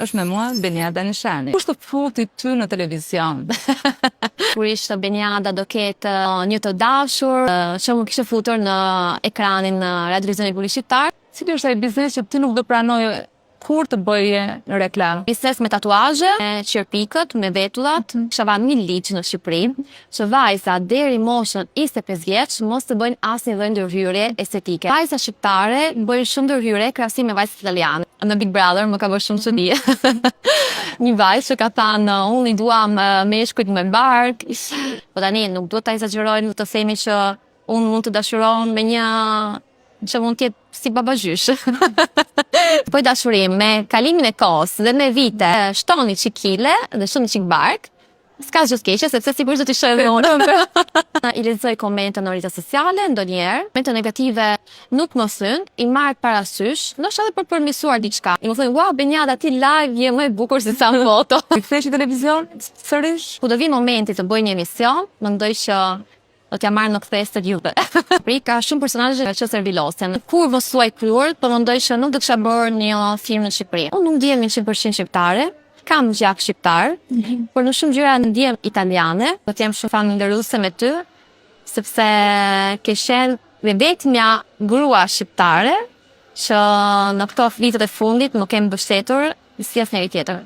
Është me mua Beniada Nishani. Kush të futi ty në televizion? Kur ishte Beniada do ketë një të dashur që më kishte futur në ekranin në Radio Televizionin Publik Shqiptar. Cili është ai biznes që ti nuk do pranoje kur të bëje në reklamë? Biznes me tatuazhe, me qerpikët, me vetullat. Kisha vënë një ligj në Shqipëri, që vajza deri moshën 25 vjeç mos të bëjnë asnjë lloj ndërhyrje estetike. Vajza shqiptare bëjnë shumë ndërhyrje krahasim me vajzat italiane. Në Big Brother më ka bërë shumë çudi. Një vajzë që ka thënë: "Unë i duam meshkujt me bark." Po tani nuk duhet ta exagjerojmë, nuk të themi që unë mund të dashurohem me një që mund të jetë si babagjysh. Po i dashuri me kalimin e kohës dhe me vite shtoni çik kile dhe shtoni çik bark. S'ka gjë të keqe, sepse sigurisht do t'i shoh edhe unë. I lexoj komente në rrjetet sociale ndonjëherë, komente negative nuk më thyn, i marr parasysh, ndoshta edhe për përmirësuar diçka. I më thonë: "Wow, Beniada, ti live je më e bukur se sa në foto." I kthehesh televizionit sërish? Kur do vi momenti të bëj një emision, mendoj që do t'ja marr në kthesë të gjithëve. Pri ka shumë personazhe që servilosen. Kur mos thuaj kur, po mendoj që nuk do kisha bërë një film në Shqipëri. Unë nuk ndihem 100% shqiptare, kam gjak shqiptar, por në shumë gjëra ndihem italiane. Do të jem shumë falënderuese me ty, sepse ke qenë dhe vetmja grua shqiptare që në këto vitet e fundit më ke mbështetur si asnjëri tjetër.